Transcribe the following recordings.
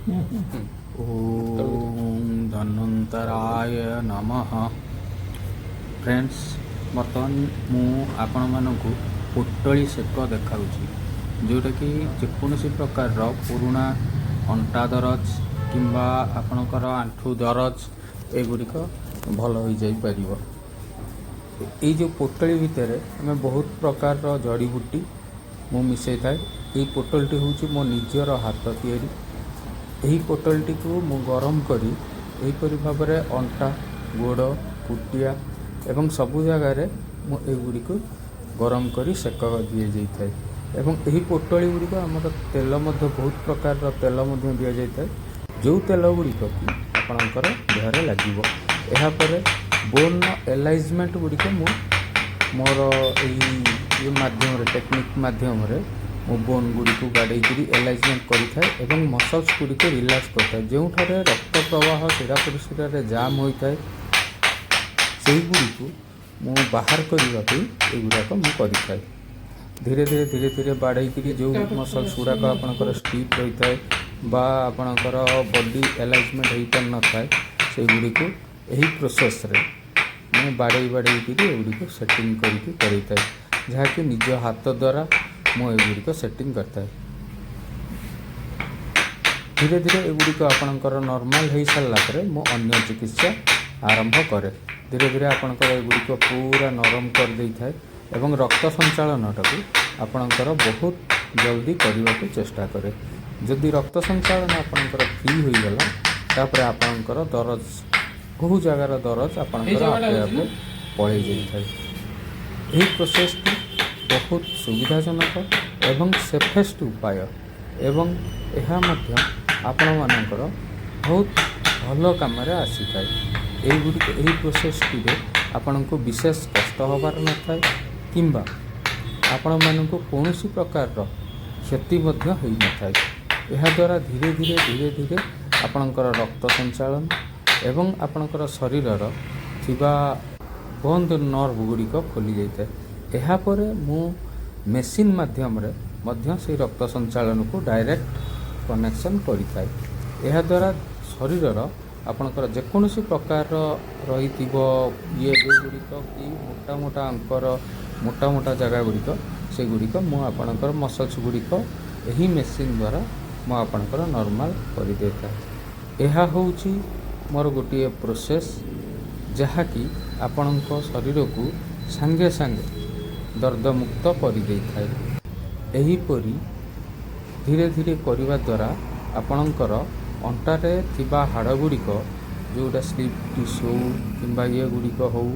ଓಂ ଧନ୍ୱନ୍ତରାୟ ନମଃ। ଫ୍ରେଣ୍ଡସ୍, ବର୍ତ୍ତମାନ ମୁଁ ଆପଣମାନଙ୍କୁ ପୋଟଳି ସେକ ଦେଖାଉଛି, ଯେଉଁଟାକି ଯେକୌଣସି ପ୍ରକାରର ପୁରୁଣା ଅଣ୍ଟା ଦରଜ କିମ୍ବା ଆପଣଙ୍କର ଆଣ୍ଠୁ ଦରଜ, ଏଗୁଡ଼ିକ ଭଲ ହୋଇଯାଇପାରିବ। ଏଇ ଯେଉଁ ପୋଟଳି ଭିତରେ ଆମେ ବହୁତ ପ୍ରକାରର ଜଡ଼ିବୁଟି ମୁଁ ମିଶାଇଥାଏ। ଏଇ ପୋଟଳଟି ହେଉଛି ମୋ ନିଜର ହାତ ତିଆରି। ଏହି ପୋଟଳଟିକୁ ମୁଁ ଗରମ କରି ଏହିପରି ଭାବରେ ଅଣ୍ଟା, ଗୋଡ଼, ପୁଟିଆ ଏବଂ ସବୁ ଜାଗାରେ ମୁଁ ଏଗୁଡ଼ିକୁ ଗରମ କରି ସେକ ଦିଆଯାଇଥାଏ ଏବଂ ଏହି ପୋଟଳି ଗୁଡ଼ିକ ଆମର ତେଲ ମଧ୍ୟ, ବହୁତ ପ୍ରକାରର ତେଲ ମଧ୍ୟ ଦିଆଯାଇଥାଏ, ଯେଉଁ ତେଲ ଗୁଡ଼ିକ କି ଆପଣଙ୍କର ଦେହରେ ଲାଗିବ। ଏହାପରେ ବୋନ୍ର ଏଲାଇଜମେଣ୍ଟ ଗୁଡ଼ିକ ମୁଁ ମୋର ଏଇ ଇଏ ମାଧ୍ୟମରେ, ଟେକ୍ନିକ୍ ମାଧ୍ୟମରେ ମୁଁ ବୋନ୍ ଗୁଡ଼ିକୁ ବାଡ଼େଇକିରି ଏଲାଇଜମେଣ୍ଟ କରିଥାଏ ଏବଂ ମସଲ୍ସ ଗୁଡ଼ିକୁ ରିଲାକ୍ସ କରିଥାଏ। ଯେଉଁଠାରେ ରକ୍ତ ପ୍ରବାହ ଶିରା ପ୍ରଶିରାରେ ଜାମ୍ ହୋଇଥାଏ, ସେଇଗୁଡ଼ିକୁ ମୁଁ ବାହାର କରିବା ପାଇଁ ଏଗୁଡ଼ାକ ମୁଁ କରିଥାଏ। ଧୀରେ ଧୀରେ ଧୀରେ ଧୀରେ ବାଡ଼େଇକିରି ଯେଉଁ ମସଲ୍ସ ଗୁଡ଼ାକ ଆପଣଙ୍କର ଷ୍ଟିଫ୍ ରହିଥାଏ ବା ଆପଣଙ୍କର ବଡି ଏଲାଇଜମେଣ୍ଟ ହୋଇପାରିନଥାଏ, ସେଇଗୁଡ଼ିକୁ ଏହି ପ୍ରୋସେସ୍ରେ ମୁଁ ବାଡ଼େଇ ବାଡ଼େଇକିରି ଏଗୁଡ଼ିକୁ ସେଟିଂ କରିକି କରିଥାଏ, ଯାହାକି ନିଜ ହାତ ଦ୍ୱାରା ମୁଁ ଏଗୁଡ଼ିକ ସେଟିଂ କରିଥାଏ। ଧୀରେ ଧୀରେ ଏଗୁଡ଼ିକ ଆପଣଙ୍କର ନର୍ମାଲ୍ ହେଇସାରିଲା ପରେ ମୁଁ ଅନ୍ୟ ଚିକିତ୍ସା ଆରମ୍ଭ କରେ। ଧୀରେ ଧୀରେ ଆପଣଙ୍କର ଏଗୁଡ଼ିକ ପୁରା ନରମ କରିଦେଇଥାଏ ଏବଂ ରକ୍ତ ସଞ୍ଚାଳନଟାକୁ ଆପଣଙ୍କର ବହୁତ ଜଲ୍ଦି କରିବାକୁ ଚେଷ୍ଟା କରେ। ଯଦି ରକ୍ତ ସଞ୍ଚାଳନ ଆପଣଙ୍କର ଫ୍ରି ହୋଇଗଲା, ତାପରେ ଆପଣଙ୍କର ଦରଜ, ବହୁ ଜାଗାର ଦରଜ ଆପଣଙ୍କର ଆପେ ଆପେ ପଳେଇ ଯାଇଥାଏ। ଏହି ପ୍ରୋସେସ୍ଟି ବହୁତ ସୁବିଧାଜନକ ଏବଂ ସେଫେଷ୍ଟ ଉପାୟ ଏବଂ ଏହା ମଧ୍ୟ ଆପଣମାନଙ୍କର ବହୁତ ଭଲ କାମରେ ଆସିଥାଏ। ଏଇଗୁଡ଼ିକ, ଏହି ପ୍ରୋସେସ୍ଟିରେ ଆପଣଙ୍କୁ ବିଶେଷ କଷ୍ଟ ହେବାର ନଥାଏ କିମ୍ବା ଆପଣମାନଙ୍କୁ କୌଣସି ପ୍ରକାରର କ୍ଷତି ମଧ୍ୟ ହୋଇନଥାଏ। ଏହାଦ୍ୱାରା ଧୀରେ ଧୀରେ ଧୀରେ ଧୀରେ ଆପଣଙ୍କର ରକ୍ତ ସଞ୍ଚାଳନ ଏବଂ ଆପଣଙ୍କର ଶରୀରର ଥିବା ବନ୍ଦ ନର୍ଭ ଗୁଡ଼ିକ ଖୋଲି ଯାଇଥାଏ। ଏହାପରେ ମୁଁ ମେସିନ୍ ମାଧ୍ୟମରେ ମଧ୍ୟ ସେଇ ରକ୍ତ ସଞ୍ଚାଳନକୁ ଡାଇରେକ୍ଟ କନେକ୍ସନ୍ କରିଥାଏ। ଏହାଦ୍ୱାରା ଶରୀରର ଆପଣଙ୍କର ଯେକୌଣସି ପ୍ରକାରର ରହିଥିବ ଇଏ, ଯେଉଁଗୁଡ଼ିକ କି ମୋଟା ମୋଟା ଅଙ୍କର, ମୋଟା ମୋଟା ଜାଗା ଗୁଡ଼ିକ, ସେଗୁଡ଼ିକ ମୁଁ ଆପଣଙ୍କର ମସଲ୍ସ ଗୁଡ଼ିକ ଏହି ମେସିନ୍ ଦ୍ୱାରା ମୁଁ ଆପଣଙ୍କର ନର୍ମାଲ୍ କରିଦେଇଥାଏ। ଏହା ହେଉଛି ମୋର ଗୋଟିଏ ପ୍ରୋସେସ୍, ଯାହାକି ଆପଣଙ୍କ ଶରୀରକୁ ସାଙ୍ଗେ ସାଙ୍ଗେ ଦର୍ଦମୁକ୍ତ କରିଦେଇଥାଏ। ଏହିପରି ଧୀରେ ଧୀରେ କରିବା ଦ୍ୱାରା ଆପଣଙ୍କର ଅଣ୍ଟାରେ ଥିବା ହାଡ଼ ଗୁଡ଼ିକ, ଯେଉଁଟା ସ୍ଲିପ୍ ଟିସ୍ୟୁ କିମ୍ବା ଇଏ ଗୁଡ଼ିକ ହେଉ,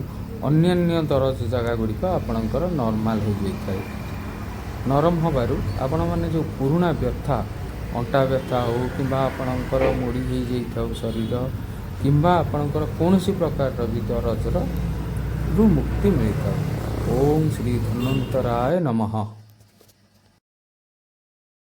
ଅନ୍ୟାନ୍ୟ ଦରଜ ଜାଗା ଗୁଡ଼ିକ ଆପଣଙ୍କର ନର୍ମାଲ୍ ହୋଇଯାଇଥାଏ। ନରମ ହେବାରୁ ଆପଣମାନେ ଯେଉଁ ପୁରୁଣା ବ୍ୟଥା, ଅଣ୍ଟା ବ୍ୟଥା ହେଉ କିମ୍ବା ଆପଣଙ୍କର ମୋଡ଼ି ହେଇଯାଇଥାଉ ଶରୀର କିମ୍ବା ଆପଣଙ୍କର କୌଣସି ପ୍ରକାରର ବି ଦରଜର ରୁ ମୁକ୍ତି ମିଳିଥାଏ। ଓಂ ଶ୍ରୀ ଧନ୍ୱନ୍ତରାୟ ନମଃ।